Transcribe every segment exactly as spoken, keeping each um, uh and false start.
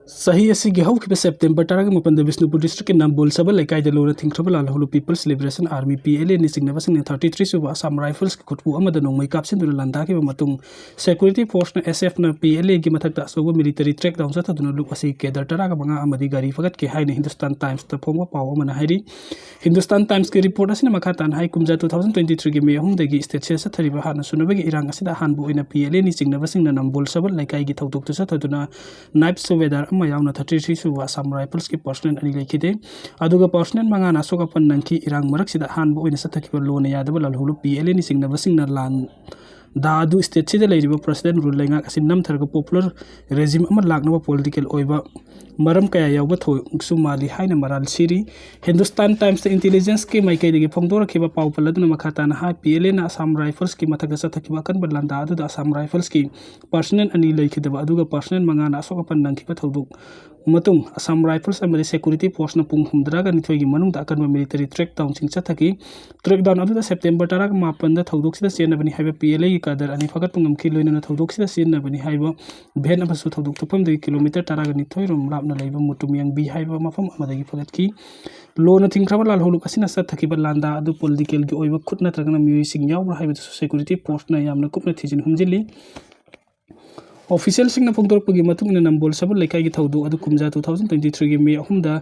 ꯆꯍꯤ ꯑꯁꯤꯒꯤ ꯍꯧꯈꯤꯕ ꯁꯦꯞꯇꯦꯝꯕꯔ ꯇꯔꯥꯒ ꯃꯥꯄꯟꯗ ꯕꯤꯁꯅꯨꯄꯨꯔ ꯗꯤꯁꯇ꯭ꯔꯤꯛꯀꯤ ꯅꯝꯕꯣꯜ ꯁꯕꯜ ꯂꯩꯀꯥꯏꯗ ꯂꯣꯟꯅ ꯊꯤꯡꯈ꯭ꯔꯕ ꯂꯥꯜꯍꯧꯂꯨꯞ people's liberation army, P L ꯑꯦꯅ ꯆꯤꯡꯅꯕꯁꯤꯡꯅ ꯊꯥꯔꯇꯤ ꯊ꯭ꯔꯤ ꯁꯨꯕ ꯑꯁꯥꯝ ꯔꯥꯏꯐꯜꯁꯀꯤ ꯈꯨꯠꯄꯨ ꯑꯃꯗ ꯅꯣꯡꯃꯩ ꯀꯥꯞꯁꯤꯟꯗꯨꯅ ꯂꯥꯟꯗꯥꯈꯤꯕ ꯃꯇꯨꯡ, ꯁꯦꯀ꯭ꯌꯨꯔꯤꯇꯤ ꯐꯣꯔꯁꯅ ꯑꯦꯁ ꯑꯦꯐꯅ ꯄꯤ ꯑꯦꯜ ꯑꯦꯒꯤ ꯃꯊꯛꯇ ꯑꯆꯧꯕ ꯃꯤꯂꯤꯇꯔꯤ ꯀ꯭ꯔꯦꯛꯗꯥꯎꯟ ꯆꯠꯊꯗꯨꯅ ꯂꯨꯞ ꯑꯁꯤ ꯀꯦꯗꯔ ꯇꯔꯥꯒ ꯃꯉꯥ ꯑꯃꯗꯤ ꯒꯥꯔꯤ ꯐꯒꯠꯈꯤ ꯍꯥꯏꯅ ꯍꯤꯟꯗꯨꯁꯇꯥꯟ ꯇꯥꯏꯝꯁꯇ ꯐꯣꯡꯕ ꯄꯥꯎ ꯑꯃꯅ ꯍꯥꯏꯔꯤ꯫ ꯍꯤꯟꯗꯨꯁꯇꯥꯟ ꯇꯥꯏꯝꯁꯀꯤ ꯔꯤꯄꯣꯔꯠ ꯑꯁꯤꯅ ꯃꯈꯥ ꯇꯥꯅ ꯍꯥꯏ, ꯀꯨꯝꯖꯥ ꯇꯨ ꯊꯥꯎꯖꯟ ꯇ꯭ꯋꯦꯟꯇꯤ ꯊ꯭ꯔꯤꯒꯤ ꯃꯦ ꯑꯍꯨꯝꯗꯒꯤ ꯁ꯭ꯇꯦꯠꯁꯤꯗ ꯆꯠꯊꯔꯤꯕ ꯍꯥꯟꯅ ꯁꯨꯅꯕꯒꯤ ꯏꯔꯥꯡ ꯑꯁꯤꯗ ꯑꯍꯥꯟꯕ ꯑꯣꯏꯅ ꯄꯤ ꯑꯦꯜ ꯑꯦꯅ ꯆꯤꯡꯅꯕꯁꯤꯡꯅ ꯅꯝꯕꯣꯜ ꯁꯕꯜ ꯂꯩꯀꯥꯏꯒꯤ ꯊꯧꯗꯣꯛꯇ ꯆꯠꯊꯗꯨꯅ ꯅꯥꯏꯐ ꯁꯨꯕꯦꯗꯥꯔ ꯑꯃ ꯌꯥꯎꯅ ꯊꯥꯔꯇꯤ ꯊ꯭ꯔꯤ ꯁꯨꯕ ꯑꯁꯥꯝ ꯔꯥꯏꯐꯜꯁꯀꯤ ꯄꯔꯁꯅꯦꯜ ꯑꯅꯤ ꯂꯩꯈꯤꯗꯦ꯫ ꯑꯗꯨꯒ ꯄꯔꯁꯅꯦꯜ ꯃꯉꯥꯅ ꯑꯁꯣꯛ ꯑꯄꯟ ꯅꯪꯈꯤ꯫ ꯏꯔꯥꯡ ꯃꯔꯛꯁꯤꯗ ꯑꯍꯥꯟꯕ ꯑꯣꯏꯅ ꯆꯠꯊꯈꯤꯕ ꯂꯣꯟꯅ ꯌꯥꯗꯕ ꯂꯥꯜꯍꯧꯂꯨꯞ ꯄꯤ ꯑꯦꯜ ꯑꯦꯅ ꯆꯤꯡꯅꯕꯁꯤꯡꯅ ꯂꯥꯟ ꯗꯥ ꯑꯗꯨ ꯁ꯭ꯇꯦꯠꯁꯤꯗ ꯂꯩꯔꯤꯕ ꯄ꯭ꯔꯁꯤꯗꯦꯟ ꯔꯨꯜ ꯂꯩꯉꯥꯛ ꯑꯁꯤ ꯅꯝꯊꯔꯒ ꯄꯣꯄꯨꯂꯔ ꯔꯦꯖꯤꯝ ꯑꯃ ꯂꯥꯛꯅꯕ ꯄꯣꯂꯤꯇꯤꯀꯦꯜ ꯑꯣꯏꯕ ꯃꯔꯝ ꯀꯌꯥ ꯌꯥꯎꯕ ꯊꯧꯑꯣꯡꯁꯨ ꯃꯥꯜꯂꯤ ꯍꯥꯏꯅ ꯃꯔꯥꯜ ꯁꯤꯔꯤ꯫ ꯍꯤꯟꯗꯨꯁꯇꯥꯟ ꯇꯥꯏꯝꯁꯇ ꯏꯟꯇꯦꯂꯤꯖꯦꯟꯁꯀꯤ ꯃꯥꯏꯀꯩꯗꯒꯤ ꯐꯣꯡꯗꯣꯔꯛꯈꯤꯕ ꯄꯥꯎ ꯄꯜꯂꯗꯨꯅ ꯃꯈꯥ ꯇꯥꯅ ꯍꯥꯏ, ꯄꯤ ꯑꯦꯜ ꯑꯦꯅ ꯑꯁꯥꯝ ꯔꯥꯏꯐꯜꯁꯀꯤ ꯃꯊꯛꯇ ꯆꯠꯊꯈꯤꯕ ꯑꯀꯟꯕ ꯂꯥꯟꯗꯥ ꯑꯗꯨꯗ ꯑꯁꯥꯝ ꯔꯥꯏꯐꯜꯁꯀꯤ ꯄꯔꯁꯅꯦꯜ ꯑꯅꯤ ꯂꯩꯈꯤꯗꯕ ꯑꯗꯨꯒ ꯄꯔꯁꯅꯦꯜ ꯃꯉꯥꯅ ꯑꯁꯣꯛ ꯑꯄꯟ ꯅꯪꯈꯤꯕ ꯊꯧꯗꯣꯛ ꯃꯇꯨꯡ ꯑꯁꯥꯝ ꯔꯥꯏꯐꯜꯁ ꯑꯃꯗꯤ ꯁꯦꯀ꯭ꯌꯨꯔꯤꯇꯤ ꯐꯣꯔꯁꯅ ꯄꯨꯡ ꯍꯨꯝꯗ꯭ꯔꯥꯒ ꯅꯤꯊꯣꯏꯒꯤ ꯃꯅꯨꯡꯗ ꯑꯀꯟꯕ ꯃꯤꯂꯤꯇꯔꯤ ꯀ꯭ꯔꯦꯛꯗꯥꯎꯟꯁꯤꯡ ꯆꯠꯊꯈꯤ꯫ ꯀ꯭ꯔꯦꯛꯗꯥꯎꯟ ꯑꯗꯨꯗ ꯁꯦꯞꯇꯦꯝꯕꯔ ꯇꯔꯥꯃꯥꯄꯟꯗ ꯊꯧꯗꯣꯛꯁꯤꯗ ꯆꯦꯟꯅꯕꯅꯤ ꯍꯥꯏꯕ ꯄꯤ ꯑꯦꯜ ꯑꯦꯒꯤ ꯀꯥꯗꯔ ꯑꯅꯤ ꯐꯒꯠꯄ ꯉꯝꯈꯤ꯫ ꯂꯣꯏꯅꯅ ꯊꯧꯗꯣꯛꯁꯤꯗ ꯆꯦꯟꯅꯕꯅꯤ ꯍꯥꯏꯕ ꯚꯦꯟ ꯑꯃꯁꯨ ꯊꯧꯗꯣꯛ ꯊꯣꯛꯐꯝꯗꯒꯤ ꯀꯤꯂꯣꯃꯤꯇꯔ ꯇꯔꯥꯒ ꯅꯤꯊꯣꯏ ꯔꯣꯝ ꯂꯥꯞꯅ ꯂꯩꯕ ꯃꯨꯇꯨꯝꯌꯥꯡꯕꯤ ꯍꯥꯏꯕ ꯃꯐꯝ ꯑꯃꯗꯒꯤ ꯐꯒꯠꯈꯤ꯫ ꯂꯣꯟꯅ ꯊꯤꯡꯈ꯭ꯔꯕ ꯂꯥꯜꯍꯧꯂꯨꯞ ꯑꯁꯤꯅ ꯆꯠꯊꯈꯤꯕ ꯂꯥꯟꯗꯥ ꯑꯗꯨ ꯄꯣꯂꯤꯇꯤꯀꯦꯜꯒꯤ ꯑꯣꯏꯕ ꯈꯨꯠ ꯅꯠꯇ꯭ꯔꯒꯅ ꯃꯤꯑꯣꯏꯁꯤꯡ ꯌꯥꯎꯕ꯭ꯔꯥ ꯍꯥꯏꯕꯗꯨꯁꯨ ꯁꯦꯀ꯭ꯌꯨꯔꯤꯇꯤ ꯐꯣꯔꯁꯅ ꯌꯥꯝꯅ ꯀꯨꯞꯅ ꯊꯤꯖꯤꯟ ꯍꯨꯝꯖꯤꯜꯂꯤ꯫ ꯑꯣꯐꯤꯁꯤꯌꯦꯜꯁꯤꯡꯅ ꯐꯣꯡꯗꯣꯔꯛꯄꯒꯤ ꯃꯇꯨꯡ ꯏꯟꯅ ꯅꯝꯕꯣꯜ ꯁꯕꯜ ꯂꯩꯀꯥꯏꯒꯤ ꯊꯧꯗꯣꯛ ꯑꯗꯨ ꯀꯨꯝꯖꯥ ꯇꯨ ꯊꯥꯎꯖꯟ ꯇ꯭ꯋꯦꯟꯇꯤ ꯊ꯭ꯔꯤꯒꯤ ꯃꯦ ꯑꯍꯨꯝꯗ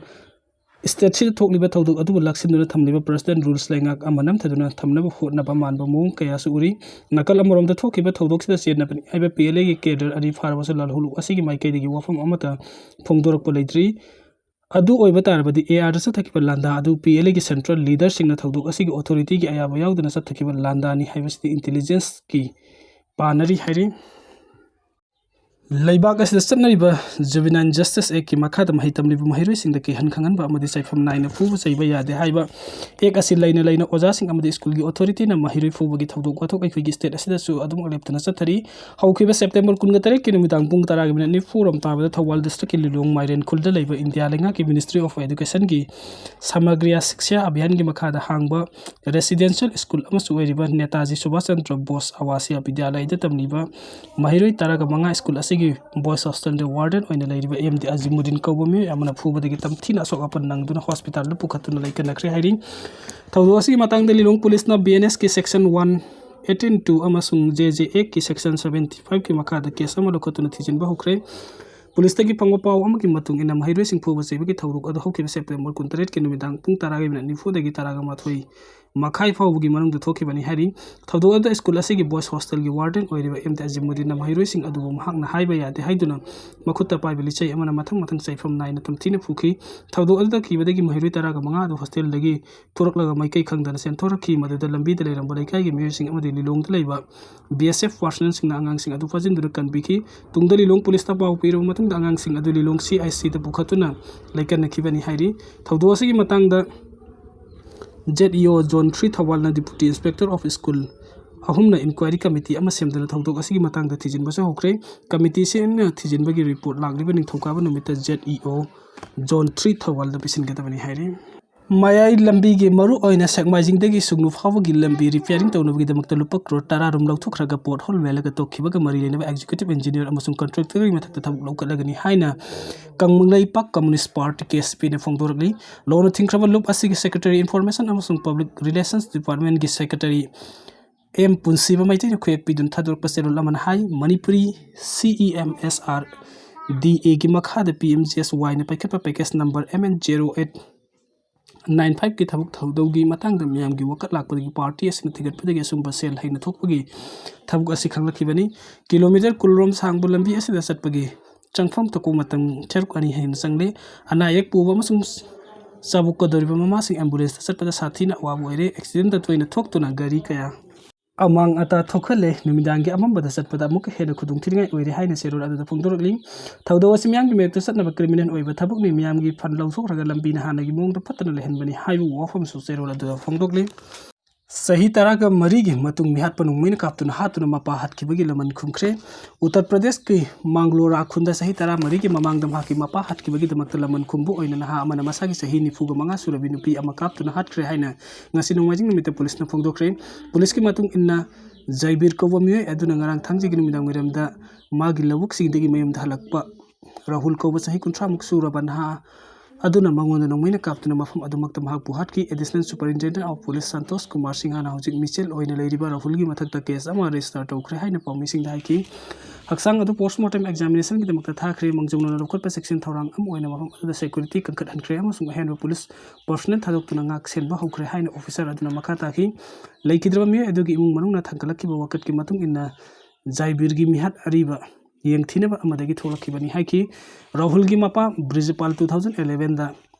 ꯁ꯭ꯇꯦꯠꯁꯤꯗ ꯊꯣꯛꯂꯤꯕ ꯊꯧꯗꯣꯛ ꯑꯗꯨꯕꯨ ꯂꯥꯛꯁꯤꯟꯗꯨꯅ ꯊꯝꯂꯤꯕ ꯄ꯭ꯔꯁꯤꯗꯦꯟ ꯔꯨꯜꯁ ꯂꯩꯉꯥꯛ ꯑꯃ ꯅꯝꯊꯗꯨꯅ ꯊꯝꯅꯕ ꯍꯣꯠꯅꯕ ꯃꯥꯟꯕ ꯃꯑꯣꯡ ꯀꯌꯥꯁꯨ ꯎꯔꯤ꯫ ꯅꯥꯀꯜ ꯑꯃꯔꯣꯝꯗ ꯊꯣꯛꯈꯤꯕ ꯊꯧꯗꯣꯛꯁꯤꯗ ꯆꯦꯟꯅꯕꯅꯤ ꯍꯥꯏꯕ ꯄꯤ ꯑꯦꯜ ꯑꯦꯒꯤ ꯀꯦꯗꯔ ꯑꯅꯤ ꯐꯥꯔꯕꯁꯨ ꯂꯥꯜꯍꯧꯂꯨꯞ ꯑꯁꯤꯒꯤ ꯃꯥꯏꯀꯩꯗꯒꯤ ꯋꯥꯐꯝ ꯑꯃꯠꯇ ꯐꯣꯡꯗꯣꯔꯛꯄ ꯂꯩꯇ꯭ꯔꯤ꯫ ꯑꯗꯨ ꯑꯣꯏꯕ ꯇꯥꯔꯕꯗꯤ ꯑꯦ ꯑꯥꯔꯗ ꯆꯠꯊꯈꯤꯕ ꯂꯥꯟꯗꯥ ꯑꯗꯨ ꯄꯤ ꯑꯦꯜ ꯑꯦꯒꯤ ꯁꯦꯟꯇ꯭ꯔꯦꯜ ꯂꯤꯗꯔꯁꯤꯡꯅ ꯊꯧꯗꯣꯛ ꯑꯁꯤꯒꯤ ꯑꯣꯊꯣꯔꯤꯇꯤꯒꯤ ꯑꯌꯥꯕ ꯌꯥꯎꯗꯅ ꯆꯠꯊꯈꯤꯕ ꯂꯥꯟꯗꯥꯅꯤ ꯍꯥꯏꯕꯁꯤꯗꯤ ꯏꯟꯇꯦꯂꯤꯖꯦꯟꯁꯀꯤ ꯄꯥꯅꯔꯤ ꯍꯥꯏꯔꯤ꯫ ꯂꯩꯕꯥꯛ ꯑꯁꯤꯗ ꯆꯠꯅꯔꯤꯕ ꯖꯨꯕꯤꯅꯥꯏꯜ ꯖꯁꯇꯤꯁ ꯑꯦꯛꯀꯤ ꯃꯈꯥꯗ ꯃꯍꯩ ꯇꯝꯂꯤꯕ ꯃꯍꯩꯔꯣꯏꯁꯤꯡꯗ ꯀꯤꯍꯟ ꯈꯪꯍꯟꯕ ꯑꯃꯗꯤ ꯆꯩꯐꯝ ꯅꯥꯏꯅ ꯐꯨꯕ ꯆꯩꯕ ꯌꯥꯗꯦ ꯍꯥꯏꯕ ꯑꯦꯛ ꯑꯁꯤ ꯂꯩꯅ ꯂꯩꯅ ꯑꯣꯖꯥꯁꯤꯡ ꯑꯃꯗꯤ ꯁ꯭ꯀꯨꯜꯒꯤ ꯑꯣꯊꯣꯔꯤꯇꯤꯅ ꯃꯍꯩꯔꯣꯏ ꯐꯨꯕꯒꯤ ꯊꯧꯗꯣꯛ ꯋꯥꯊꯣꯛ ꯑꯩꯈꯣꯏꯒꯤ ꯁ꯭ꯇꯦꯠ ꯑꯁꯤꯗꯁꯨ ꯑꯗꯨꯃꯛ ꯂꯦꯞꯇꯅ ꯆꯠꯊꯔꯤ꯫ ꯍꯧꯈꯤꯕ ꯁꯦꯞꯇꯦꯝꯕꯔ ꯀꯨꯟꯒ ꯇꯔꯦꯠꯀꯤ ꯅꯨꯃꯤꯗꯥꯡ ꯄꯨꯡ ꯇꯔꯥꯒꯤ ꯃꯤꯅꯠ ꯅꯤꯐꯨ ꯔꯣꯝ ꯇꯥꯕꯗ ꯊꯧꯕꯥꯜ ꯗꯤꯁꯇ꯭ꯔꯤꯛꯀꯤ ꯂꯤꯂꯣꯡ ꯃꯥꯏꯔꯦꯟ ꯈꯨꯜꯗ ꯂꯩꯕ ꯏꯟꯗꯤꯌꯥ ꯂꯩꯉꯥꯛꯀꯤ ꯃꯤꯅꯤꯁꯇ꯭ꯔꯤ ꯑꯣꯐ ꯑꯦꯗꯨꯀꯦꯁꯟꯒꯤ ꯁꯃꯒ꯭ꯔꯤꯌꯥ ꯁꯤꯛꯁ꯭ꯌꯥ ꯑꯚꯤꯌꯥꯟꯒꯤ ꯃꯈꯥꯗ ꯍꯥꯡꯕ ꯔꯦꯁꯤꯗꯦꯟꯁꯤꯌꯦꯜ ꯁ꯭ꯀꯨꯜ ꯑꯃꯁꯨ ꯑꯣꯏꯔꯤꯕ ꯅꯦꯇꯥꯖꯤ ꯁꯨꯚꯥꯁ ꯆꯟꯗ꯭ꯔ ꯕꯣꯁ ꯑꯋꯥꯁꯤꯌꯥ ꯕꯤꯗ꯭ꯌꯥꯂꯌꯗ ꯇꯝꯂꯤꯕ ꯃꯍꯩꯔꯣꯏ ꯇꯔꯥꯒ ꯃꯉꯥ ꯁ꯭ꯀꯨꯜ ꯑꯁꯤꯒꯤ ꯕꯣꯏꯁ ꯍꯣꯁꯇꯦꯜꯗ ꯋꯥꯔꯗꯦꯟ ꯑꯣꯏꯅ ꯂꯩꯔꯤꯕ ꯑꯦꯝ ꯗꯤ ꯑꯖꯤꯃꯨꯗꯤꯟ ꯀꯧꯕ ꯃꯤꯑꯣꯏ ꯑꯃꯅ ꯐꯨꯕꯗꯒꯤ ꯇꯝꯊꯤꯅ ꯑꯁꯣꯛ ꯑꯄꯟ ꯅꯪꯗꯨꯅ ꯍꯣꯁꯄꯤꯇꯥꯜꯗ ꯄꯨꯈꯠꯇꯨꯅ ꯂꯩꯀꯟꯅꯈ꯭ꯔꯦ ꯍꯥꯏꯔꯤ꯫ ꯊꯧꯗꯣꯛ ꯑꯁꯤꯒꯤ ꯃꯇꯥꯡꯗ ꯂꯤꯂꯣꯡ ꯄꯨꯂꯤꯁꯅ ꯕꯤ ꯑꯦꯟ ꯑꯦꯁꯀꯤ ꯁꯦꯛꯁꯟ ꯋꯥꯟ ꯑꯩꯠꯇꯤꯟ ꯇꯨ ꯑꯃꯁꯨꯡ ꯖꯦ ꯖꯦ ꯑꯦꯛꯀꯤ ꯁꯦꯛꯁꯟ ꯁꯕꯦꯟꯇꯤ ꯐꯥꯏꯚꯀꯤ ꯃꯈꯥꯗ ꯀꯦꯁ ꯑꯃ ꯂꯧꯈꯠꯇꯨꯅ ꯊꯤꯖꯤꯟꯕ ꯍꯧꯈ꯭ꯔꯦ꯫ ꯄꯨꯂꯤꯁꯇꯒꯤ ꯐꯪꯕ ꯄꯥꯎ ꯑꯃꯒꯤ ꯃꯇꯨꯡ ꯏꯟꯅ, ꯃꯍꯩꯔꯣꯏꯁꯤꯡ ꯐꯨꯕ ꯆꯩꯕꯒꯤ ꯊꯧꯗꯣꯛ ꯑꯗꯨ ꯍꯧꯈꯤꯕ ꯁꯦꯞꯇꯦꯝꯕꯔ ꯀꯨꯟꯇꯔꯦꯠꯀꯤ ꯅꯨꯃꯤꯗꯥꯡ ꯄꯨꯡ ꯇꯔꯥꯒꯤ ꯃꯤꯅꯠ ꯅꯤꯐꯨꯗꯒꯤ ꯇꯔꯥꯒ ꯃꯥꯊꯣꯏ ꯃꯈꯥꯏ ꯐꯥꯎꯕꯒꯤ ꯃꯅꯨꯡꯗ ꯊꯣꯛꯈꯤꯕꯅꯤ ꯍꯥꯏꯔꯤ꯫ ꯊꯧꯗꯣꯛ ꯑꯗꯨꯗ ꯁ꯭ꯀꯨꯜ ꯑꯁꯤꯒꯤ ꯕꯣꯏꯁ ꯍꯣꯁꯇꯦꯜꯒꯤ ꯋꯥꯔꯗꯦꯟ ꯑꯣꯏꯔꯤꯕ ꯑꯦꯝ ꯗꯤ ꯑꯖꯤꯃꯨꯗꯤꯟꯅ ꯃꯍꯩꯔꯣꯏꯁꯤꯡ ꯑꯗꯨꯕꯨ ꯃꯍꯥꯛꯅ ꯍꯥꯏꯕ ꯌꯥꯗꯦ ꯍꯥꯏꯗꯨꯅ ꯃꯈꯨꯠꯇ ꯄꯥꯏꯕ ꯂꯤꯆꯩ ꯑꯃꯅ ꯃꯊꯪ ꯃꯊꯪ ꯆꯩꯐꯝ ꯅꯥꯏꯅ ꯇꯝꯊꯤꯅ ꯐꯨꯈꯤ꯫ ꯊꯧꯗꯣꯛ ꯑꯗꯨꯗ ꯀꯤꯕꯗꯒꯤ ꯃꯍꯩꯔꯣꯏ ꯇꯔꯥꯒ ꯃꯉꯥ ꯑꯗꯨ ꯍꯣꯁꯇꯦꯜꯗꯒꯤ ꯊꯣꯔꯛꯂꯒ ꯃꯥꯏꯀꯩ ꯈꯪꯗꯅ ꯆꯦꯟꯊꯣꯔꯛꯈꯤ꯫ ꯃꯗꯨꯗ ꯂꯝꯕꯤꯗ ꯂꯩꯔꯝꯕ ꯂꯩꯀꯥꯏꯒꯤ ꯃꯤꯑꯣꯏꯁꯤꯡ ꯑꯃꯗꯤ ꯂꯤꯂꯣꯡꯗ ꯂꯩꯕ ꯕꯤ ꯑꯦꯁ ꯑꯦꯐ ꯄꯥꯔꯁꯅꯦꯜꯁꯤꯡꯅ ꯑꯉꯥꯡꯁꯤꯡ ꯑꯗꯨ ꯐꯥꯖꯤꯟꯗꯨꯅ ꯀꯟꯕꯤꯈꯤ꯫ ꯇꯨꯡꯗ ꯂꯤꯂꯣꯡ ꯄꯨꯂꯤꯁꯇ ꯄꯥꯎ ꯄꯤꯔꯕ ꯃꯇꯨꯡꯗ ꯑꯉꯥꯡꯁꯤꯡ ꯑꯗꯨ ꯂꯤꯂꯣꯡ ꯁꯤ ꯑꯥꯏ ꯁꯤꯗ ꯄꯨꯈꯠꯇꯨꯅ ꯂꯩꯀꯠꯅꯈꯤꯕꯅꯤ ꯍꯥꯏꯔꯤ꯫ ꯊꯧꯗꯣꯛ ꯑꯁꯤꯒꯤ ꯃꯇꯥꯡꯗ Z E O zone three ꯊꯧꯕꯥꯜꯅ ꯗꯤꯄꯨꯇꯤ ꯏꯟꯁꯄꯦꯛꯇꯔ ꯑꯣꯐ ꯁ꯭ꯀꯨꯜ ꯑꯍꯨꯝꯅ ꯏꯟꯀ꯭ꯋꯥꯏꯔꯤ ꯀꯃꯤꯇꯤ ꯑꯃ ꯁꯦꯝꯗꯨꯅ ꯊꯧꯗꯣꯛ ꯑꯁꯤꯒꯤ ꯃꯇꯥꯡꯗ ꯊꯤꯖꯤꯟꯕꯁꯨ ꯍꯧꯈ꯭ꯔꯦ꯫ ꯀꯃꯤꯇꯤꯁꯤꯅ ꯊꯤꯖꯤꯟꯕꯒꯤ ꯔꯤꯄꯣꯔꯠ ꯂꯥꯛꯂꯤꯕ ꯅꯤꯡꯊꯧꯀꯥꯕ ꯅꯨꯃꯤꯠꯇ Z E O zone three ꯊꯧꯕꯥꯜꯗ ꯄꯤꯁꯤꯟꯒꯗꯕꯅꯤ ꯍꯥꯏꯔꯤ꯫ ꯃꯌꯥꯏ ꯂꯝꯕꯤꯒꯤ ꯃꯔꯨ ꯑꯣꯏꯅ ꯁꯦꯛꯃꯥꯏꯖꯤꯡꯗꯒꯤ ꯁꯨꯒꯅꯨ ꯐꯥꯎꯕꯒꯤ ꯂꯝꯕꯤ ꯔꯤꯄꯤꯌꯥꯔꯤꯡ ꯇꯧꯅꯕꯒꯤꯗꯃꯛꯇ ꯂꯨꯄꯥ ꯀ꯭ꯔꯣꯔ ꯇꯔꯥ ꯔꯣꯝ ꯂꯧꯊꯣꯛꯈ꯭ꯔꯒ ꯄꯣꯠ ꯍꯣꯜ ꯃꯦꯜꯂꯒ ꯇꯣꯛꯈꯤꯕꯒ ꯃꯔꯤ ꯂꯩꯅꯕ ꯑꯦꯛꯖꯤꯀ꯭ꯌꯨꯇꯤꯚ ꯏꯟꯖꯤꯅꯤꯌꯔ ꯑꯃꯁꯨꯡ ꯀꯟꯇ꯭ꯔꯦꯛꯇꯔꯒꯤ ꯃꯊꯛꯇ ꯊꯕꯛ ꯂꯧꯈꯠꯂꯒꯅꯤ ꯍꯥꯏꯅ ꯀꯪꯂꯩꯄꯥꯛ ꯀꯝꯃꯨꯅꯤꯁ꯭ꯠ ꯄꯥꯔꯇꯤ, ꯀꯦ ꯑꯦꯁ ꯄꯤꯅ ꯐꯣꯡꯗꯣꯔꯛꯂꯤ꯫ ꯂꯣꯟꯅ ꯊꯤꯡꯈ꯭ꯔꯕ ꯂꯨꯞ ꯑꯁꯤꯒꯤ ꯁꯦꯀ꯭ꯔꯦꯇꯔꯤ, ꯏꯟꯐꯣꯔꯃꯦꯁꯟ ꯑꯃꯁꯨꯡ ꯄꯕ꯭ꯂꯤꯛ ꯔꯤꯂꯦꯁꯟꯁ ꯗꯤꯄꯥꯔꯠꯃꯦꯟꯒꯤ ꯁꯦꯀ꯭ꯔꯦꯇꯔꯤ ꯑꯦꯝ ꯄꯨꯟꯁꯤꯕ ꯃꯩꯇꯩꯅ ꯈꯨꯌꯦꯛ ꯄꯤꯗꯨꯅ ꯊꯥꯗꯣꯔꯛꯄ ꯆꯦꯔꯣꯜ ꯑꯃꯅ ꯍꯥꯏ, Manipuri C E M S R D ꯑꯦꯒꯤ ꯃꯈꯥꯗ ꯄꯤ ꯑꯦꯝ ꯖꯤ ꯑꯦꯁ ꯋꯥꯏꯅ ꯄꯥꯏꯈꯠꯄ package number M N zero eight nine ꯐꯥꯏꯚꯀꯤ ꯊꯕꯛ ꯊꯧꯗꯧꯒꯤ ꯃꯇꯥꯡꯗ ꯃꯤꯌꯥꯝꯒꯤ ꯋꯥꯀꯠ ꯂꯥꯛꯄꯗꯒꯤ ꯄꯥꯔꯇꯤ ꯑꯁꯤꯅ ꯊꯤꯒꯠꯄꯗꯒꯤ ꯑꯆꯨꯝꯕ ꯁꯦꯜ ꯍꯩꯅ ꯊꯣꯛꯄꯒꯤ ꯊꯕꯛ ꯑꯁꯤ ꯈꯪꯂꯛꯈꯤꯕꯅꯤ꯫ ꯀꯤꯂꯣꯃꯤꯇꯔ ꯀꯨꯟ ꯔꯣꯝ ꯁꯥꯡꯕ ꯂꯝꯕꯤ ꯑꯁꯤꯗ ꯆꯠꯄꯒꯤ ꯆꯪꯐꯝ ꯊꯣꯛꯄ ꯃꯇꯝ ꯁꯔꯨꯛ ꯑꯅꯤ ꯍꯦꯟꯅ ꯆꯪꯂꯦ꯫ ꯑꯅꯥ ꯑꯌꯦꯛ ꯄꯨꯕ ꯑꯃꯁꯨꯡ ꯆꯥꯕꯣꯛꯀꯗꯧꯔꯤꯕ ꯃꯃꯥꯁꯤꯡ ꯑꯦꯝꯕꯨꯂꯦꯟꯁꯇ ꯆꯠꯄꯗ ꯁꯥꯊꯤꯅ ꯑꯋꯥꯕ ꯑꯣꯏꯔꯦ꯫ ꯑꯦꯛꯁꯤꯗꯦꯟꯗ ꯇꯣꯏꯅ ꯊꯣꯛꯇꯨꯅ ꯒꯥꯔꯤ ꯀꯌꯥ ꯑꯃꯥꯡ ꯑꯇꯥ ꯊꯣꯛꯍꯜꯂꯦ꯫ ꯅꯨꯃꯤꯗꯥꯡꯒꯤ ꯑꯃꯝꯕꯗ ꯆꯠꯄꯗ ꯑꯃꯨꯛꯀ ꯍꯦꯟꯅ ꯈꯨꯗꯣꯡꯊꯤꯅꯤꯡꯉꯥꯏ ꯑꯣꯏꯔꯦ ꯍꯥꯏꯅ ꯆꯦꯔꯣꯜ ꯑꯗꯨꯗ ꯐꯣꯡꯗꯣꯔꯛꯂꯤ꯫ ꯊꯧꯗꯣꯛ ꯑꯁꯤ ꯃꯤꯌꯥꯝꯒꯤ ꯃꯥꯌꯣꯛꯇ ꯆꯠꯅꯕ ꯀ꯭ꯔꯤꯃꯤꯅꯦꯜ ꯑꯣꯏꯕ ꯊꯕꯛꯅꯤ꯫ ꯃꯤꯌꯥꯝꯒꯤ ꯐꯟ ꯂꯧꯊꯣꯛꯈ꯭ꯔꯒ ꯂꯝꯕꯤꯅ ꯍꯥꯟꯅꯒꯤ ꯃꯑꯣꯡꯗ ꯐꯠꯇꯅ ꯂꯩꯍꯟꯕꯅꯤ ꯍꯥꯏꯕ ꯋꯥꯐꯝꯁꯨ ꯆꯦꯔꯣꯜ ꯑꯗꯨꯗ ꯐꯣꯡꯗꯣꯛꯂꯤ꯫ ꯆꯍꯤ ꯇꯔꯥꯒ ꯃꯔꯤꯒꯤ ꯃꯇꯨꯡ ꯃꯤꯍꯥꯠꯄ ꯅꯣꯡꯃꯩꯅ ꯀꯥꯞꯇꯨꯅ ꯍꯥꯠꯇꯨꯅ ꯃꯄꯥ ꯍꯥꯠꯈꯤꯕꯒꯤ ꯂꯃꯟ ꯈꯨꯝꯈ꯭ꯔꯦ꯫ ꯎꯠꯇꯔ ꯄ꯭ꯔꯗꯦꯁꯀꯤ ꯃꯥꯡꯒꯂꯣꯔꯥ ꯈꯨꯟꯗ ꯆꯍꯤ ꯇꯔꯥꯃꯔꯤꯒꯤ ꯃꯃꯥꯡꯗ ꯃꯍꯥꯛꯀꯤ ꯃꯄꯥ ꯍꯥꯠꯈꯤꯕꯒꯤꯗꯃꯛꯇ ꯂꯃꯟ ꯈꯨꯝꯕ ꯑꯣꯏꯅ ꯅꯍꯥ ꯑꯃꯅ ꯃꯁꯥꯒꯤ ꯆꯍꯤ ꯅꯤꯐꯨꯒ ꯃꯉꯥ ꯁꯨꯔꯕꯤ ꯅꯨꯄꯤ ꯑꯃ ꯀꯥꯞꯇꯨꯅ ꯍꯥꯠꯈ꯭ꯔꯦ ꯍꯥꯏꯅ ꯉꯁꯤ ꯅꯣꯡꯃꯥꯏꯖꯤꯡ ꯅꯨꯃꯤꯠꯇ ꯄꯨꯂꯤꯁꯅ ꯐꯣꯡꯗꯣꯛꯈ꯭ꯔꯦ꯫ ꯄꯨꯂꯤꯁꯀꯤ ꯃꯇꯨꯡ ꯏꯟꯅ, ꯖꯩꯕꯤꯔ ꯀꯧꯕ ꯃꯤꯑꯣꯏ ꯑꯗꯨꯅ ꯉꯔꯥꯡ ꯊꯥꯡꯖꯒꯤ ꯅꯨꯃꯤꯗꯥꯡ ꯋꯥꯏꯔꯝꯗ ꯃꯥꯒꯤ ꯂꯧꯕꯨꯛꯁꯤꯡꯗꯒꯤ ꯃꯌꯨꯝꯗ ꯍꯜꯂꯛꯄ ꯔꯥꯍꯨꯜ ꯀꯧꯕ ꯆꯍꯤ ꯀꯨꯟꯊ꯭ꯔꯥꯃꯨꯛ ꯁꯨꯔꯕ ꯅꯍꯥ ꯑꯗꯨꯅ ꯃꯉꯣꯟꯗ ꯅꯣꯡꯃꯩꯅ ꯀꯥꯞꯇꯨꯅ ꯃꯐꯝ ꯑꯗꯨꯃꯛꯇ ꯃꯍꯥꯛꯄꯨ ꯍꯥꯠꯈꯤ꯫ Additional Superintendent of Police Santosh Kumar ꯁꯤꯡꯍꯅ ꯍꯧꯖꯤꯛ ꯃꯤꯆꯦꯜ ꯑꯣꯏꯅ ꯂꯩꯔꯤꯕ ꯔꯥꯍꯨꯜꯒꯤ ꯃꯊꯛꯇ case ꯑꯃ register ꯇꯧꯈ꯭ꯔꯦ ꯍꯥꯏꯅ ꯄꯥꯎꯃꯤꯁꯤꯡꯗ ꯍꯥꯏꯈꯤ꯫ ꯍꯛꯆꯥꯡ ꯑꯗꯨ post mortem examination ꯒꯤꯗꯃꯛꯇ ꯊꯥꯈ꯭ꯔꯦ꯫ ꯃꯥꯡꯖꯧꯅꯅ ꯂꯧꯈꯠꯄ ꯆꯦꯛꯁꯤꯟ ꯊꯧꯔꯥꯡ ꯑꯃ ꯑꯣꯏꯅ ꯃꯐꯝ ꯑꯗꯨꯗ security ꯀꯟꯈꯠꯍꯟꯈ꯭ꯔꯦ ꯑꯃꯁꯨꯡ ꯑꯍꯦꯟꯕ police personnel ꯊꯥꯗꯣꯛꯇꯨꯅ ꯉꯥꯛ ꯁꯦꯟꯕ ꯍꯧꯈ꯭ꯔꯦ ꯍꯥꯏꯅ officer ꯑꯗꯨꯅ ꯃꯈꯥ ꯇꯥꯈꯤ꯫ ꯂꯩꯈꯤꯗ꯭ꯔꯕ ꯃꯤꯑꯣꯏ ꯑꯗꯨꯒꯤ ꯏꯃꯨꯡ ꯃꯅꯨꯡꯅ ꯊꯥꯡꯒꯠꯂꯛꯈꯤꯕ ꯋꯥꯀꯠꯀꯤ ꯃꯇꯨꯡ ꯏꯟꯅ ꯖꯥꯏꯕꯤꯔꯒꯤ ꯃꯤꯍꯥꯠ ꯑꯔꯤꯕ ꯌꯦꯡꯊꯤꯅꯕ ꯑꯃꯗꯒꯤ ꯊꯣꯛꯂꯛꯈꯤꯕꯅꯤ ꯍꯥꯏꯈꯤ꯫ ꯔꯥꯍꯨꯜꯒꯤ ꯃꯄꯥ ꯕ꯭ꯔꯤꯖꯄꯥꯜ two thousand eleven ꯗ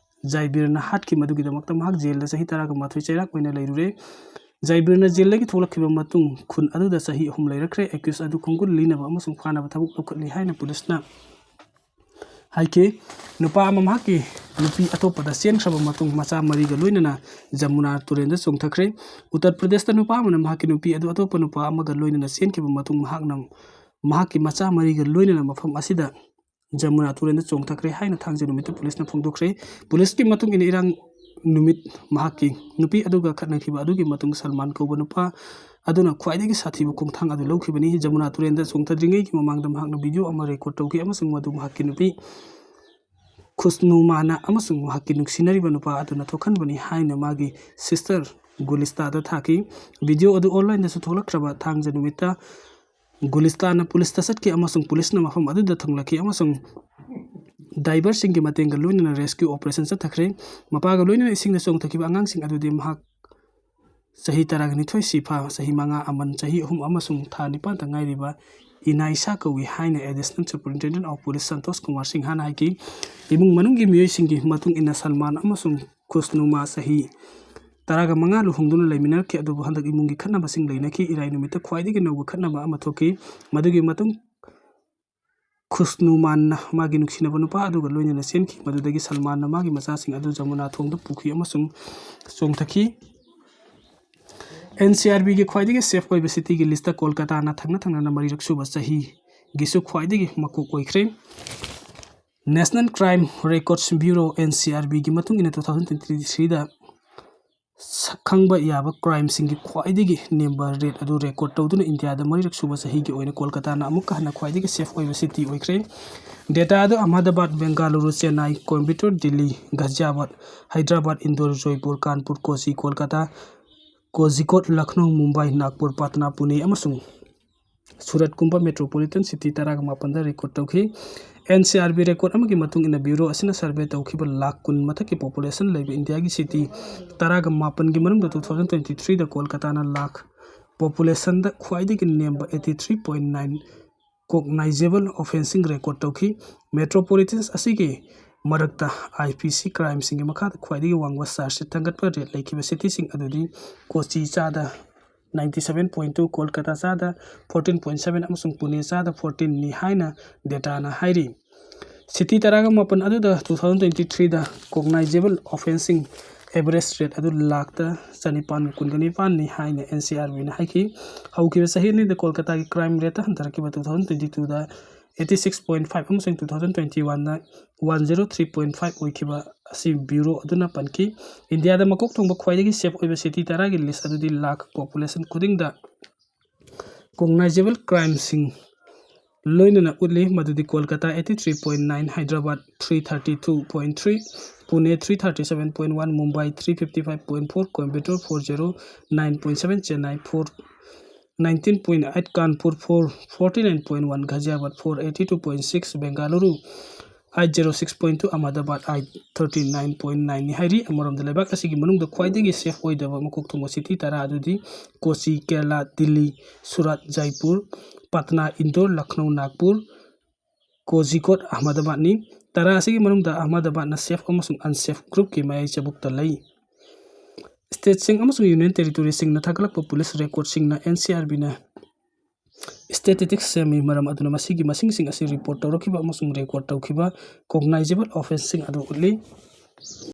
ꯖꯥꯏꯕꯤꯔꯅ ꯍꯥꯠꯈꯤ, ꯃꯗꯨꯒꯤꯗꯃꯛꯇ ꯃꯍꯥꯛ ꯖꯦꯜꯗ ꯆꯍꯤ ꯇꯔꯥꯒ ꯃꯥꯊꯣꯏ ꯆꯩꯔꯥꯛ ꯑꯣꯏꯅ ꯂꯩꯔꯨꯔꯦ꯫ ꯖꯥꯏꯕꯤꯔꯅ ꯖꯦꯜꯗꯒꯤ ꯊꯣꯛꯂꯛꯈꯤꯕ ꯃꯇꯨꯡ ꯈꯨꯟ ꯑꯗꯨꯗ ꯆꯍꯤ ꯑꯍꯨꯝ ꯂꯩꯔꯛꯈ꯭ꯔꯦ꯫ Accused ꯑꯗꯨ ꯈꯣꯡꯒꯨꯜ ꯂꯤꯅꯕ ꯑꯃꯁꯨꯡ ꯐꯥꯅꯕ ꯊꯕꯛ ꯂꯧꯈꯠꯂꯤ ꯍꯥꯏꯅ ꯄꯨꯂꯤꯁꯅ ꯍꯥꯏꯈꯤ꯫ ꯅꯨꯄꯥ ꯑꯃ ꯃꯍꯥꯛꯀꯤ ꯅꯨꯄꯤ ꯑꯇꯣꯞꯄꯗ ꯆꯦꯟꯈ꯭ꯔꯕ ꯃꯇꯨꯡ ꯃꯆꯥ ꯃꯔꯤꯒ ꯂꯣꯏꯅꯅ ꯖꯃꯨꯅꯥ ꯇꯨꯔꯦꯜꯗ ꯆꯣꯡꯊꯈ꯭ꯔꯦ꯫ ꯎꯠꯇꯔ ꯄ꯭ꯔꯗꯦꯁꯇ ꯅꯨꯄꯥ ꯑꯃꯅ ꯃꯍꯥꯛꯀꯤ ꯅꯨꯄꯤ ꯑꯗꯨ ꯑꯇꯣꯞꯄ ꯅꯨꯄꯥ ꯑꯃꯒ ꯂꯣꯏꯅꯅ ꯆꯦꯟꯈꯤꯕ ꯃꯇꯨꯡ ꯃꯍꯥꯛꯅ ꯃꯍꯥꯛꯀꯤ ꯃꯆꯥ ꯃꯔꯤꯒ ꯂꯣꯏꯅꯅ ꯃꯐꯝ ꯑꯁꯤꯗ ꯖꯃꯨꯅꯥ ꯇꯨꯔꯦꯜꯗ ꯆꯣꯡꯊꯈ꯭ꯔꯦ ꯍꯥꯏꯅ ꯊꯥꯡꯖ ꯅꯨꯃꯤꯠꯇ ꯄꯨꯂꯤꯁꯅ ꯐꯣꯡꯗꯣꯛꯈ꯭ꯔꯦ꯫ ꯄꯨꯂꯤꯁꯀꯤ ꯃꯇꯨꯡ ꯏꯟꯅ ꯏꯔꯥꯡ ꯅꯨꯃꯤꯠ ꯃꯍꯥꯛꯀꯤ ꯅꯨꯄꯤ ꯑꯗꯨꯒ ꯈꯠꯅꯈꯤꯕ ꯑꯗꯨꯒꯤ ꯃꯇꯨꯡ ꯁꯜꯃꯥꯟ ꯀꯧꯕ ꯅꯨꯄꯥ ꯑꯗꯨꯅ ꯈ꯭ꯋꯥꯏꯗꯒꯤ ꯁꯥꯊꯤꯕ ꯈꯣꯡꯊꯥꯡ ꯑꯗꯨ ꯂꯧꯈꯤꯕꯅꯤ꯫ ꯖꯃꯨꯅꯥ ꯇꯨꯔꯦꯜꯗ ꯆꯣꯡꯊꯗ꯭ꯔꯤꯉꯩꯒꯤ ꯃꯃꯥꯡꯗ ꯃꯍꯥꯛꯅ video ꯑꯃ record ꯇꯧꯈꯤ ꯑꯃꯁꯨꯡ ꯃꯗꯨ ꯃꯍꯥꯛꯀꯤ ꯅꯨꯄꯤ ꯈꯨꯁꯅꯨꯃꯥꯅ ꯑꯃꯁꯨꯡ ꯃꯍꯥꯛꯀꯤ ꯅꯨꯡꯁꯤꯅꯔꯤꯕ ꯅꯨꯄꯥ ꯑꯗꯨꯅ ꯊꯣꯛꯍꯟꯕꯅꯤ ꯍꯥꯏꯅ ꯃꯥꯒꯤ sister ꯒꯨꯂꯤꯁꯇꯥꯗ ꯊꯥꯈꯤ꯫ Video ꯑꯗꯨ online ꯗꯁꯨ ꯊꯣꯛꯂꯛꯈ꯭ꯔꯕ ꯊꯥꯡꯖ ꯅꯨꯃꯤꯠꯇ ꯒꯨꯂꯤꯁꯇꯥꯅ ꯄꯨꯂꯤꯁꯇ ꯆꯠꯈꯤ ꯑꯃꯁꯨꯡ ꯄꯨꯂꯤꯁꯅ ꯃꯐꯝ ꯑꯗꯨꯗ ꯊꯨꯡꯂꯈꯤ ꯑꯃꯁꯨꯡ diver ꯁꯤꯡꯒꯤ ꯃꯇꯦꯡꯒ ꯂꯣꯏꯅꯅ rescue operation ꯆꯠꯊꯈ꯭ꯔꯦ꯫ ꯃꯄꯥꯒ ꯂꯣꯏꯅꯅ ꯏꯁꯤꯡꯗ ꯆꯣꯡꯊꯈꯤꯕ ꯑꯉꯥꯡꯁꯤꯡ ꯑꯗꯨꯗꯤ ꯃꯍꯥꯛ ꯆꯍꯤ ꯇꯔꯥꯒ ꯅꯤꯊꯣꯏ ꯁꯤꯐꯥ, ꯆꯍꯤ ꯃꯉꯥ ꯑꯃꯟ, ꯆꯍꯤ ꯑꯍꯨꯝ ꯑꯃꯁꯨꯡ ꯊꯥ ꯅꯤꯄꯥꯟꯇ ꯉꯥꯏꯔꯤꯕ ꯏꯅꯥꯏꯁꯥ ꯀꯧꯏ ꯍꯥꯏꯅ Additional Superintendent of Police Santosh Kumar ꯁꯤꯡꯍꯅ ꯍꯥꯏꯈꯤ꯫ ꯏꯃꯨꯡ ꯃꯅꯨꯡꯒꯤ ꯃꯤꯑꯣꯏꯁꯤꯡꯒꯤ ꯃꯇꯨꯡ ꯏꯟꯅ ꯁꯜꯃꯥꯟ ꯑꯃꯁꯨꯡ ꯈꯨꯁꯅꯨꯃꯥ ꯆꯍꯤ ꯇꯔꯥꯒ ꯃꯉꯥ ꯂꯨꯍꯣꯡꯗꯨꯅ ꯂꯩꯃꯤꯟꯅꯔꯛꯈꯤ, ꯑꯗꯨꯕꯨ ꯍꯟꯗꯛ ꯏꯃꯨꯡꯒꯤ ꯈꯠꯅꯕꯁꯤꯡ ꯂꯩꯅꯈꯤ꯫ ꯏꯔꯥꯏ ꯅꯨꯃꯤꯠꯇ ꯈ꯭ꯋꯥꯏꯗꯒꯤ ꯅꯧꯕ ꯈꯠꯅꯕ ꯑꯃ ꯊꯣꯛꯈꯤ꯫ ꯃꯗꯨꯒꯤ ꯃꯇꯨꯡ ꯈꯨꯁꯅꯨꯃꯥꯟꯅ ꯃꯥꯒꯤ ꯅꯨꯡꯁꯤꯅꯕ ꯅꯨꯄꯥ ꯑꯗꯨꯒ ꯂꯣꯏꯅꯅ ꯆꯦꯟꯈꯤ꯫ ꯃꯗꯨꯗꯒꯤ ꯁꯜꯃꯥꯟꯅ ꯃꯥꯒꯤ ꯃꯆꯥꯁꯤꯡ ꯑꯗꯨ ꯖꯃꯨꯅꯥ ꯊꯣꯡꯗ ꯄꯨꯈꯤ ꯑꯃꯁꯨꯡ ꯆꯣꯡꯊꯈꯤ꯫ N C R B ꯒꯤ ꯈ꯭ꯋꯥꯏꯗꯒꯤ safe ꯑꯣꯏꯕ city ꯒꯤ list ꯇ ꯀꯣꯜꯀꯇꯥꯅ ꯊꯪꯅ ꯊꯪꯅꯅ ꯃꯔꯤꯔꯛ ꯁꯨꯕ ꯆꯍꯤꯒꯤꯁꯨ ꯈ꯭ꯋꯥꯏꯗꯒꯤ ꯃꯀꯣꯛ ꯑꯣꯏꯈ꯭ꯔꯦ꯫ National Crime Records Bureau, N C R B ꯒꯤ ꯃꯇꯨꯡ ꯏꯟꯅ two thousand twenty three ꯗ ꯁꯛꯈꯪꯕ ꯌꯥꯕ crimeꯁꯤꯡꯒꯤ ꯈ꯭ꯋꯥꯏꯗꯒꯤ ꯅꯦꯝꯕ rate ꯑꯗꯨ record ꯇꯧꯗꯨꯅ ꯏꯟꯗꯤꯌꯥꯗ ꯃꯔꯤꯔꯛ ꯁꯨꯕ ꯆꯍꯤꯒꯤ ꯑꯣꯏꯅ ꯀꯣꯜꯀꯇꯥꯅ ꯑꯃꯨꯛꯀ ꯍꯟꯅ ꯈ꯭ꯋꯥꯏꯗꯒꯤ safe ꯑꯣꯏꯕ city ꯑꯣꯏꯈ꯭ꯔꯦ꯫ Data ꯑꯗꯨ ꯑꯍꯃꯗꯥꯕꯥꯗ, ꯕꯦꯡꯒꯂꯨꯔꯨ, ꯆꯦꯟꯅꯥꯏ, ꯀꯣꯏꯝꯕꯇꯣꯔ, ꯗꯤꯜꯂꯤ, ꯒꯥꯖꯤꯌꯥꯕꯥꯗ, ꯍꯥꯏꯗ꯭ꯔꯕꯥꯗ, ꯏꯟꯗꯣꯔ, ꯖꯣꯏꯄꯨꯔ, ꯀꯥꯟꯄꯨꯔ, ꯀꯣꯆꯤ, ꯀꯣꯜꯀꯇꯥ, ꯀꯣꯖꯤꯀꯣꯠ, ꯂꯈꯅꯧ, ꯃꯨꯝꯕꯥꯏ, ꯅꯥꯒꯄꯨꯔ, ꯄꯥꯠꯅꯥ, ꯄꯨꯅꯦ ꯑꯃꯁꯨꯡ ꯁꯨꯔꯠꯀꯨꯝꯕ metropolitan city ꯇꯔꯥꯒ ꯃꯥꯄꯟꯗ record ꯇꯧꯈꯤ꯫ N C R B record ꯑꯃꯒꯤ ꯃꯇꯨꯡ ꯏꯟꯅ bureau ꯑꯁꯤꯅ survey ꯇꯧꯈꯤꯕ ꯂꯥꯈ ꯀꯨꯟ ꯃꯊꯛꯀꯤ population ꯂꯩꯕ ꯏꯟꯗꯤꯌꯥꯒꯤ city ꯇꯔꯥꯒ ꯃꯥꯄꯟꯒꯤ ꯃꯅꯨꯡꯗ two thousand twenty threeꯗ ꯀꯣꯜꯀꯇꯥꯅ ꯂꯥꯈ populationꯗ ꯈ꯭ꯋꯥꯏꯗꯒꯤ ꯅꯦꯝꯕ eighty three point nine cognizable offenceꯁꯤꯡ record ꯇꯧꯈꯤ꯫ Metropolitans ꯑꯁꯤꯒꯤ ꯃꯔꯛꯇ I P C crimeꯁꯤꯡꯒꯤ ꯃꯈꯥꯗ ꯈ꯭ꯋꯥꯏꯗꯒꯤ ꯋꯥꯡꯕ charge sheet ꯊꯥꯡꯒꯠꯄ rate ꯂꯩꯈꯤꯕ cityꯁꯤꯡ ꯑꯗꯨꯗꯤ ꯀꯣꯆꯤ ꯆꯥꯗ ninety seven point two, Kolkata ꯆꯥꯗ fourteen point seven ꯑꯃꯁꯨꯡ ꯄꯨꯅꯦ ꯆꯥꯗ fourteenꯅꯤ ꯍꯥꯏꯅ dataꯅ ꯍꯥꯏꯔꯤ꯫ City ꯇꯔꯥꯒ ꯃꯥꯄꯟ ꯑꯗꯨꯗ two thousand twenty threeꯗ cognizable offenceꯁꯤꯡ average rate ꯑꯗꯨ ꯂꯥꯈꯇ ꯆꯅꯤꯄꯥꯟꯒ ꯀꯨꯟꯒ ꯅꯤꯄꯥꯟꯅꯤ ꯍꯥꯏꯅ N C R Bꯅ ꯍꯥꯏꯈꯤ꯫ ꯍꯧꯈꯤꯕ ꯆꯍꯤ ꯑꯅꯤꯗ ꯀꯣꯜꯀꯇꯥꯒꯤ crime rateꯇ ꯍꯟꯊꯔꯛꯈꯤꯕ two thousand twenty twoꯗ eighty six point five ꯑꯃꯁꯨꯡ two thousand twenty oneꯗ one zero three point five ꯑꯣꯏꯈꯤꯕ ꯑꯁꯤ bureau ꯑꯗꯨꯅ ꯄꯟꯈꯤ꯫ ꯏꯟꯗꯤꯌꯥꯗ ꯃꯀꯣꯛ ꯊꯣꯡꯕ ꯈ꯭ꯋꯥꯏꯗꯒꯤ safe ꯑꯣꯏꯕ city ꯇꯔꯥꯒꯤ list ꯑꯗꯨꯗꯤ ꯂꯥꯈ population ꯈꯨꯗꯤꯡꯗ cognizable crimeꯁꯤꯡ ꯂꯣꯏꯅꯅ ꯎꯠꯂꯤ, ꯃꯗꯨꯗꯤ Kolkata eighty three point nine, Hyderabad three thirty two point three, Pune three thirty seven point one, Mumbai three fifty five point four, Coimbatore four zero nine point seven, Chennai four nineteen point eight, Kanpur four forty nine point one, ꯘꯥꯖꯤꯌꯥꯕꯥꯗ four eighty two point six, Bengaluru eight zero six point two, Ahmedabad eight thirty nine point nineꯅꯤ ꯍꯥꯏꯔꯤ꯫ ꯑꯃꯔꯣꯝꯗ ꯂꯩꯕꯥꯛ ꯑꯁꯤꯒꯤ ꯃꯅꯨꯡꯗ ꯈ꯭ꯋꯥꯏꯗꯒꯤ safe ꯑꯣꯏꯗꯕ ꯃꯀꯣꯛ ꯊꯣꯡꯕ city ꯇꯔꯥ ꯑꯗꯨꯗꯤ ꯀꯣꯆꯤ, ꯀꯦꯔꯂꯥ, ꯗꯤꯜꯂꯤ, ꯁꯨꯔꯠ, ꯖꯥꯏꯄꯨꯔ, ꯄꯠꯅꯥ, ꯏꯟꯗꯣꯔ, ꯂꯈꯅꯧ, ꯅꯥꯒꯄꯨꯔ, ꯀꯣꯖꯤꯀꯣꯠ, ꯑꯍꯃꯗꯥꯕꯥꯗꯅꯤ꯫ ꯇꯔꯥ ꯑꯁꯤꯒꯤ ꯃꯅꯨꯡꯗ ꯑꯍꯃꯗꯥꯕꯥꯗꯅ safe ꯑꯃꯁꯨꯡ unsafe groupꯀꯤ ꯃꯌꯥꯏ ꯆꯕꯨꯛꯇ ꯂꯩ꯫ Stateꯁꯤꯡ ꯑꯃꯁꯨꯡ Union Territoryꯁꯤꯡꯅ ꯊꯥꯒꯠꯂꯛꯄ police recordꯁꯤꯡꯅ N C R Bꯅ statistics ꯁꯦꯝꯃꯤ, ꯃꯔꯝ ꯑꯗꯨꯅ ꯃꯁꯤꯒꯤ ꯃꯁꯤꯡꯁꯤꯡ ꯑꯁꯤ report ꯇꯧꯔꯛꯈꯤꯕ ꯑꯃꯁꯨꯡ record ꯇꯧꯈꯤꯕ cognizable offenceꯁꯤꯡ ꯑꯗꯨ ꯎꯠꯂꯤ꯫